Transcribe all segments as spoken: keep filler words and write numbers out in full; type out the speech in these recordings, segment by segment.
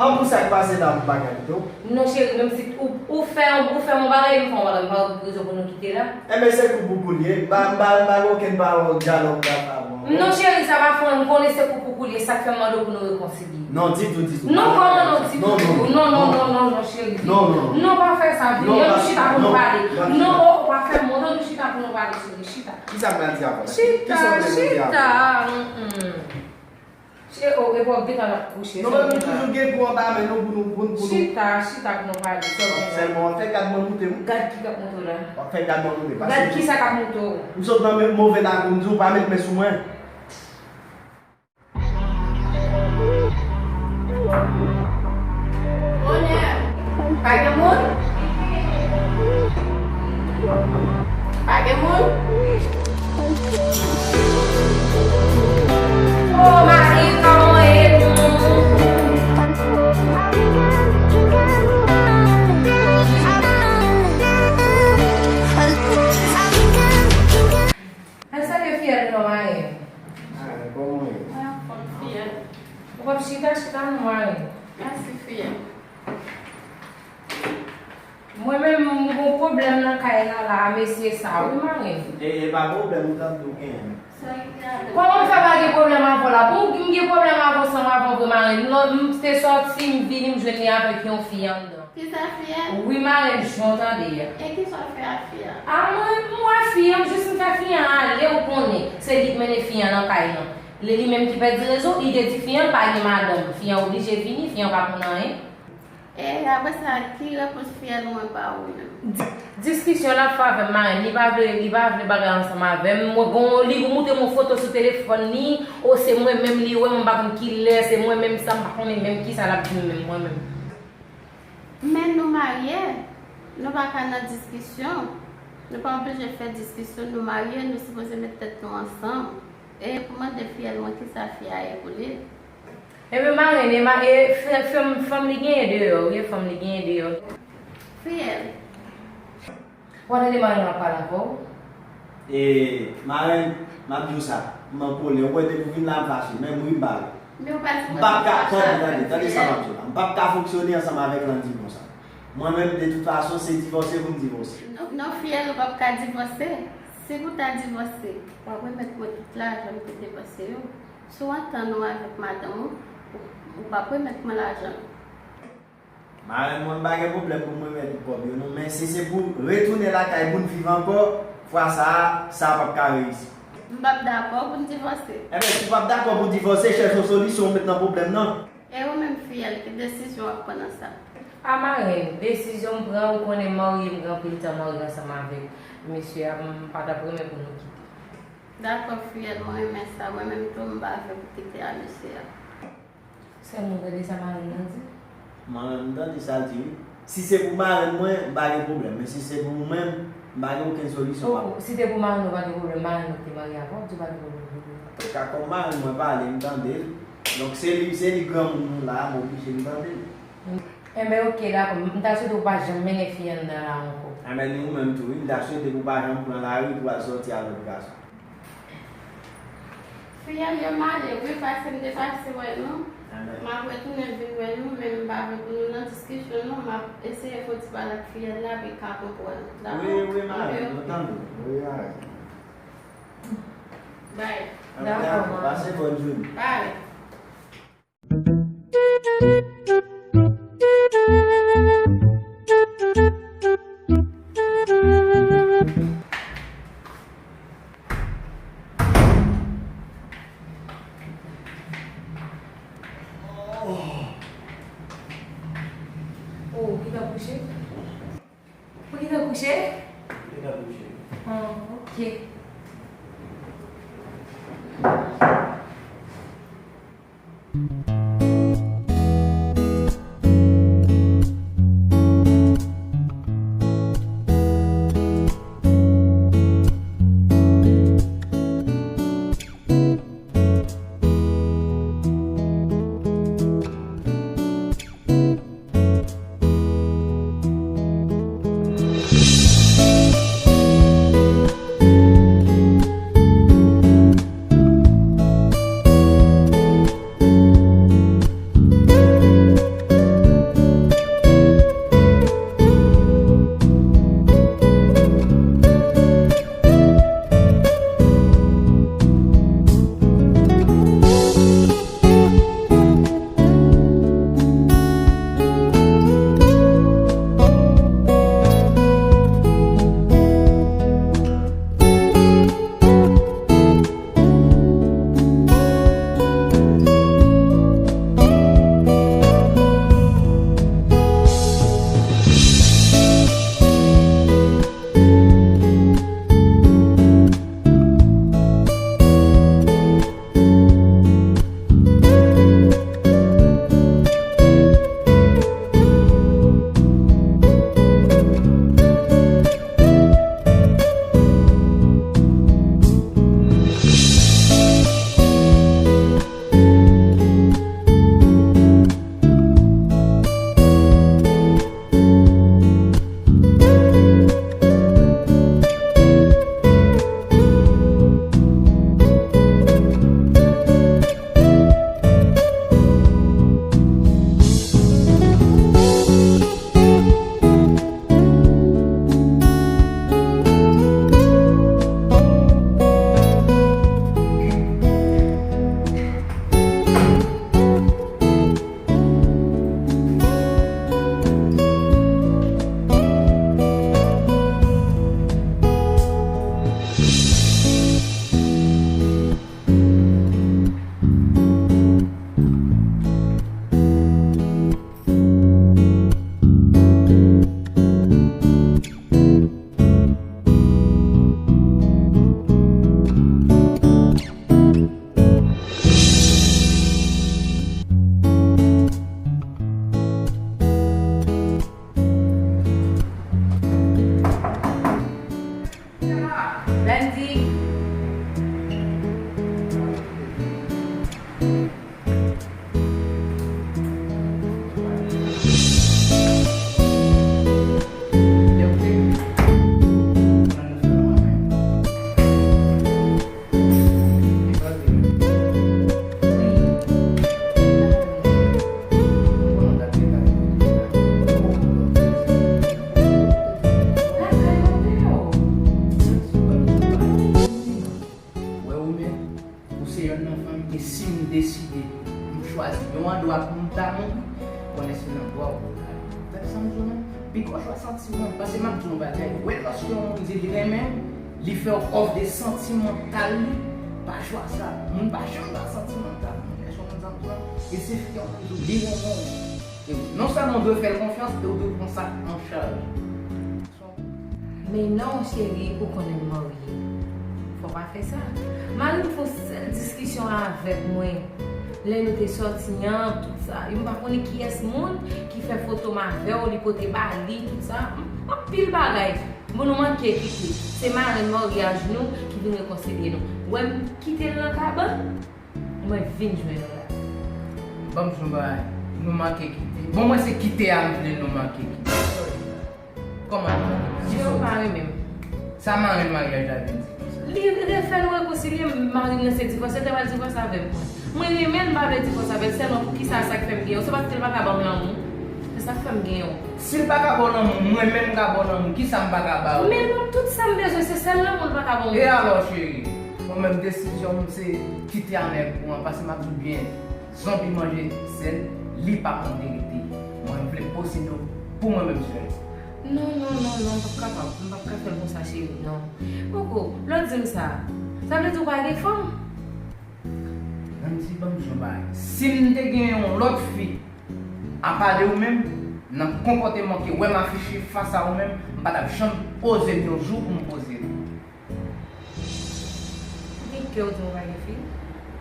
An pou sa k pase la, m pa ka kite w. Non, cheri, menm si ou, ou fè, ou fè m yon bagay, m fè yon bagay, m pa gen rezon pou nou kite la. Enben, se kou pou kou l ye. M pa, m pa, m pa gen okenn pawòl dyalòg la avè w. Non, cheri, sa pa fè anyen, m konnen se kou pou kou l ye, sa k fè m mande w pou nou rekonsilye. Non, ditou, ditou. Non, kòman non, ditou, ditou? Non, non, non, non, non, non, cheri. Non, non, non. Non, pa fè sa, vini, ann nou chita pou nou pale. Non, o, pa fè m wont, ann nou chita pou nou pale, cheri, chita. Kisa m pral di avè w? Chita, chita. Che, o, epi w ap gentan ap kouche. Non, men nou toujou gen kou anba men nou pou nou, pou nou, pou nou. Chita, chita pou nou pale. Sèlman w ap fè gad mwen moute m. Gad ki k ap moute w la? W ap fè gad mwen moute. Gad kisa k ap moute w? M sot nan men move lakou, m di w pa met men sou mwen. Bonè! Pa gen moun? Pa gen moun? O, mari, kòman w ye? Al salye fiyèl non, mari. Mari, kòman w ye? Mwen anfòm, fiyèl. Ou p ap chita, chita non, mari. Mèsi, fiyèl. Mwen menm, m gon pwoblèm nan kay la, la, mesye sa, wi, marenn. E, e pa pwoblèm, ou tande w genyen. Kòman m fè pa gen pwoblèm avè w la? Bon, m gen pwoblèm avè w, sa m avè w vre, marenn. Lò, m te sòti, m vini, m jwenn li avèk yon fi anndan. Kisa fi a? Wi, marenn, jan w tande a. E kisa w fè ak fi a? A, mwen, m wè fi a, m jis m fè fi a ale, ou konnen. Se li k mennen fi a nan kay lan. Li, li menm ki pèdi rezon, li te di fi a pa gen madanm. Fi a oblije vini, fi a pa konn anyen. E apre sa, ki repons fiyèl mwen ba ou menm? Di-, diskisyon l ap fè avè m, marenn, li pa vle, li pa vle bagay ansanm avè m. Mwen gon, li montre m yon foto sou telefòn li, o se mwen menm li wè, mwen pa konn kilè, se mwen menm sa, m pa konnen menm kisa l ap di m menm, mwen menm. Men nou marye, nou pa ka nan diskisyon. Nou pa oblije fè diskisyon, nou marye, nou sipoze met tèt nou ansanm. E pou mande fiyèl mwen kisa fi a ye pou li. Ebyen, marenn, e ma-, e fè-, fè-, fanm li genyen deyò, wi, e fanm li genyen deyò. Fiyèl. W a tande marenn nan ap pale avè w? E, marenn, m ap di w sa, m an kolè. Ou wè depi w vin la, m fache. Menm ri m bare. Men ou pa di m pa ka, tande, tande, tande sa m ap di w la. M p ap ka fonksyone ansanm avèk Landy konsa. Mwen menm, de tout fason, se divòse pou m divòse. Non, non, fiyèl, ou p ap ka divòse. Si pou ta divòse, w ap remèt mwen tout lajan m te depanse yo. Si w antann ou avèk madanm ou, ou, ou p ap remèt mwen lajan m. Marenn mwen, m pa gen pwoblèm pou m remèt ou kòb yo non, men si se pou retounen lakay pou n viv ankò, fwa sa a, sa p ap ka reyisi. M p ap dakò pou n divòse. Enben, si w p ap dakò pou divòse, chèche yon solisyon ou met nan pwoblèm nan. E ou menm fiyèl, ki desizyon w ap pran nan sa? A marenn, desizyon m pran, ou konnen m marye, m gen anpil tan marye ansanm avèk mesye a, m pa t ap renmen pou nou kite. Dakò, fiyèl, mwen renmen sa. Mwen menm tou, m pa vle pou kite a mesye a. Sèlman w tande sa marenn nan di? Mwen, m tande sa l di, wi. Si se pou marenn mwen, m pa gen pwoblèm. Men si se pou ou menm, m pa gen okenn solisyon. Oh, si te pou marenn ou, pa gen pwoblèm. Marenn ou ki te marye avè w, di w pa gen pwoblèm pou li. Antouka, kòm marenn mwen pale, m tande l. Donk, se li, se li granmoun nou la a, m oblije m tande l. Enben, oke, dakò. M ta swete w pa janm mennen fi anndan la ankò. Enben, ni ou menm tou, wi. M ta swete pou w pa janm pran lari pou w al sòti a lòt gason. Fiyèl, yo m ale, wi, pase m te pase wè nou. Enben. M ap retounen vin wè nou, men m pa vle pou nou nan diskisyon, non. M ap eseye fè yon ti pale ak fiyèl la, pou l ka konprann. Dakò? Wi, wi, marenn, nou tande w. Wi, marenn. Bye. Enben, dakò, dakò, marenn. Pase bòn jounen. Bye. Oh, ou gentan kouche? Ou gentan kouche? Gentan kouche. Ah, ok. Ou se yonn nan fanm ke si m deside, m chwazi yon andwa pou m ta mouri, konnen se nan andwa w pou m ta mouri. Tande sa m di w non, pi gwo chwa santiman, paske m ap di w yon bagay, wè lòske yon moun di li renmen w, li fè w òf de santimantal li, pa chwa sa. Moun pa janm pa santimantal, moun lè se yon moun santimantal, e se fi yon moun di w li renmen w. E non sèlman w dwe fè l konfyans, e w dwe pran sa an chaj. Men non, cheri, ou konnen m marye. Fò w pa fè sa. Mari m fè yon sèl diskisyon avèk mwen. Lè nou te sòti an, tout sa. M pa konnen kiyès moun ki fè foto m avè w, li pote ba li, tout sa. M, anpil bagay. Bon, nou manke kite. Se marenn maryaj nou ki vin rekonsilye nou. Wè m kite l nan kabann. Mwen vin jwenn ou la. Ban m di w yon bagay, nou manke kite. Bon, mwen se kite a m vle nou manke kite. Kòman nou manke kite? Si w pa renmen m. Sa marenn maryaj la vin di konsa? Li refè nou rekonsilye, mari m nan se divòse, l te pral divòse avè m. Mwen renmen l, m pa vle divòse avè l, sèlman poukisa sa k fè m genyen w? Se paske l pa ka ban m lanmou? Se sa k fè m genyen w. Si l pa ka ba w lanmou, mwen menm m ka ba w lanmou, kisa m pa ka ba ou? Men non, tout sa m bezwen, se sèl lanmou l pa ka ban mwen. E alò, cheri? Mwen menm, desizyon m se kite a nèg ou an, paske m ap di w byen, zonbi manje sèl, li pa konn verite. Mwen, m vle posede w pou mwen menm sèl. Non, non, non, non, m p ap kapab, m p ap ka fè l konsa, cheri, non. Poko, lè w di m sa, sa vle di w pa gen fanm? Nan m di, ban m di w yon bagay. Si m te gen yon lòt fi, apa de ou menm, nan konpòteman ke w wè m afiche fas a ou menm, m pa t ap janm poze m yon jou pou m poze m. Ou gen kè w di m ou pa gen fi?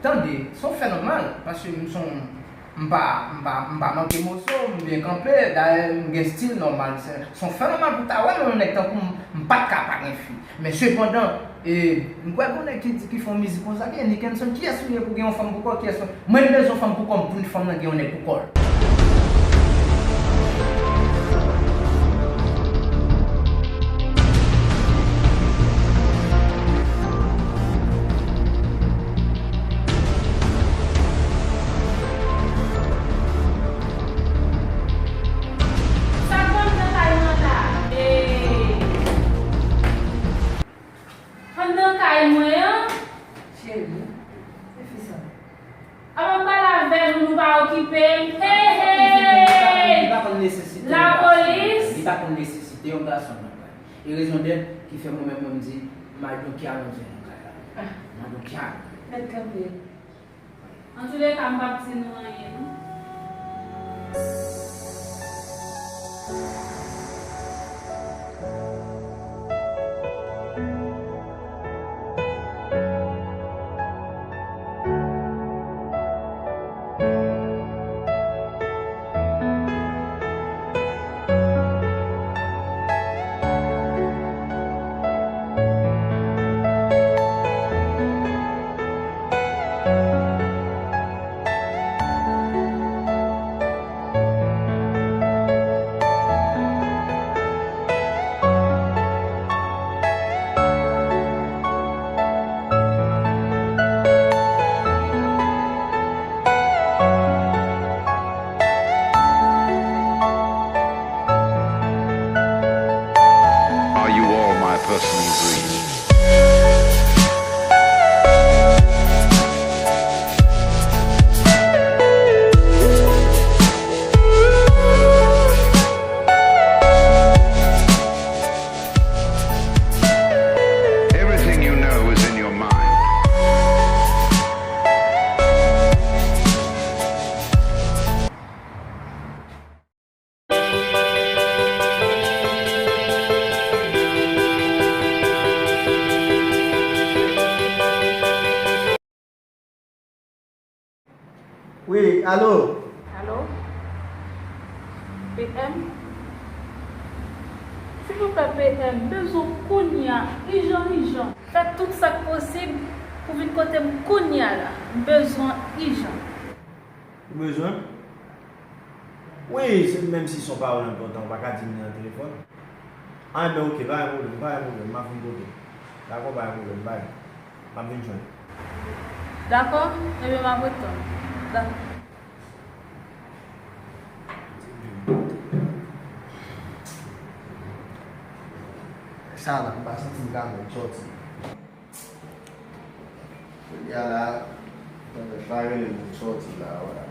Tande, se yon fè nòmal, paske m se yon, m pa, m pa, m pa manke moso, m byen kanpe, dayè m gen stil nòmal. Se, se yon fè nòmal pou w ta wè m, yon nèg tankou m, m pa t ka pa gen fi. Men sepandan, e, m kwè gen yon nèg ki di, ki fè yon mizik konsa, ki Nickenson, kiyès ou ye pou gen yon fanm pou kò w, kiyès ou, mwen m bezwen yon fanm pou kò m, pou fanm nan gen yon nèg pou kò l. Sa k pran m nan kay mwen la? Ee. Anndan kay mwen an. Cheri, se fi sa. Apa m pale avè nou, nou pa okipe m. Hey, hey! Li pa konn nesesite yon gason nan kay. Lapolis! Li pa konn nesesite yon gason nan kay. E rezon dèt ki fè mwen menm, mwen, m di, m al donke alonze nan kay la. Ah. M al donke alonze. Mèt kanpe. Antouleka, m p ap di nou anyen, non. Are you all my personal dreams? Everything you know is in your mind. Wi, alo? Alo? P M? Silvouplè, P M, bezwen w kounye a, ijan, ijan. Fè tout sa k posib Ou vin kote m kounye a la. M bezwen w ijan. Ou bezwen m? Wi, se, menm si se yon pawòl enpòtan, ou pa ka di m li nan telefòn. A, enben, oke, pa gen pwoblèm, pa gen pwoblèm, m ap vin kote w. Dakò, pa gen pwoblèm, bay. M ap vin jwenn ou. Dakò, enben, m ap ret tann ou. Dakò. Sa la, m pa santi m ka menm sòti. Kounye a la, tande pa rele moun sòti la, wè.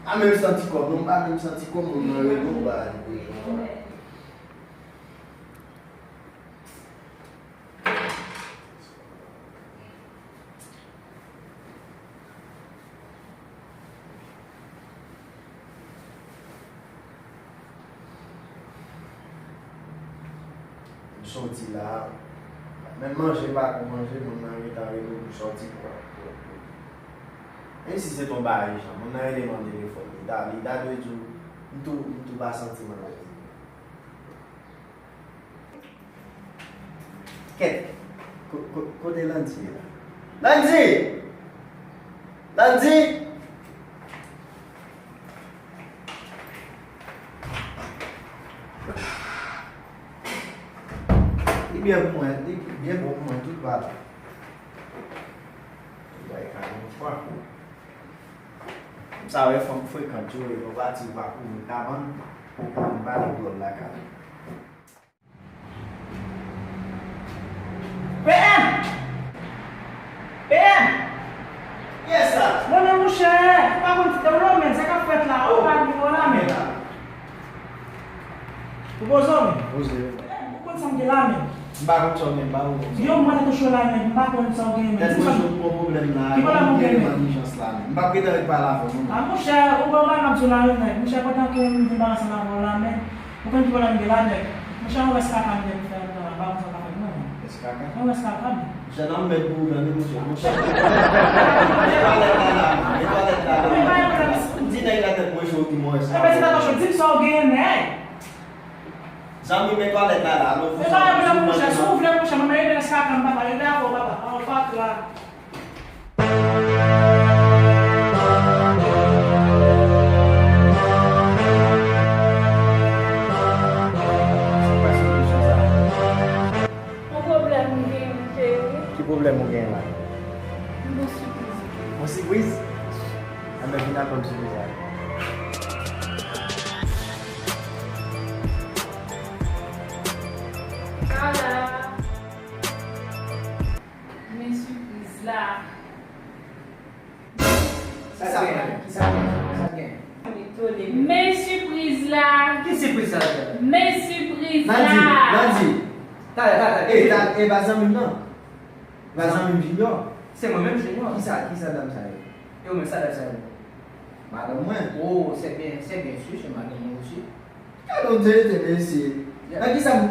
A menm santi kòm, non, m pa menm santi kòm moun nan rele m ba li prezan. M soti la, menm manje m pa ko manje, moun nan gentan rele m pou sòti pou, pou, pou. Menm si se t on bagay ijan, moun nan rele m nan telefòn, li ta, li ta dwe di w, m tou, m tou pa santi m alèz. Kèt. Ko-, ko-, kote Landy ye la? Landy! Landy! Li byen pou mwen, li byen bon pou mwen, tout bagay. Li bay kay yon fwa. M sa wè fanm frekan yo, yo pati yo pa kouri kabann, pou kouri pale dwòl lakay. P M! P M! Kiyès sa? Mwen menm, monchè, ou pa konn, ou la menm, sa k ap fèt la, ou pa di, ou la menm. Ou poze w menm? Poze. Ou konn sa m gen la menm? M pa konn sa w gen, m pa konn sa w gen. Yon mwa tèt ou cho la menm, m pa konn sa w gen menm. Tèt mwen cho, m gon pwoblèm la, m gen yon ijans la menm. M p ap gentan ret pale avè w non. A monchè, ou konn bagay m ap di w la menm, monchè, pandan ke m vin pale ansanm avè w la menm, ou konn ki pwoblèm m gen la nèg? Monchè, yon rès kaka m gen pou fè anndan la, m pa konn sa w ka fè m non. Rès kaka? Yon rès kaka m. Monchè, nan m mèt pou ou nan wi monchè, monchè. Netwayaj la la, netwayaj la la. Di nèg la tèt mwen cho, di m yon rès kaka. Ebyen, se pa tèt cho, di m sa w genyen nèg. Zanmi, men twalèt la la, alo. Se pa yon pwoblèm, monchè. Si w vle, monchè, mwen menm, rès kaka m papa, rele avè w papa. An, fatra. Yon pwoblèm m genyen, cheri. Ki pwoblèm ou genyen la? M gon sipriz. Yon sipriz? Anben, vin al ban m sipriz la. Sa la. Men sipriz la. Sa k gen? Sa k gen? Sa k gen? Men sipriz la. Ki sipriz sa? Men sipriz la. Landy, Landy. Talè, talè, talè. E, ta, e pa zanmi m nan. Pa zanmi m Junior. Se mwen menm Junior. Kisa, kisa dam sa ye? E ou menm, sa dam sa ye? Madanm mwen. Oh, c'est bien, c'est bien sûr, c'est madanm mwen aussi. Gade yon dye rete mesye. Nan kisa m,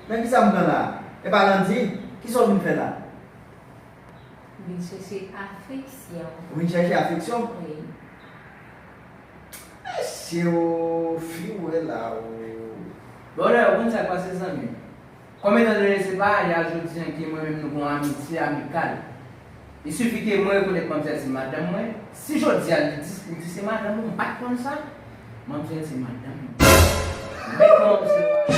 nan kisa m pran la? E pa Landy, kisa w vin fè la? Vin chèche afeksyon. Ou vin chèche afeksyon? Wi. Mesye o, fi w wè la o. Bon, lè, ou konn sa k pase, zanmi? Kòm etan done se pa ayè a jodi a ke mwen menm nou gon amitye amikal. Il suffit ke mwen rekonèt manmzèl se madanm mwen. Si jodi a li di, ou di se madanm ou, m pa t konn sa. Manmzèl se madanm mwen. Men kòm se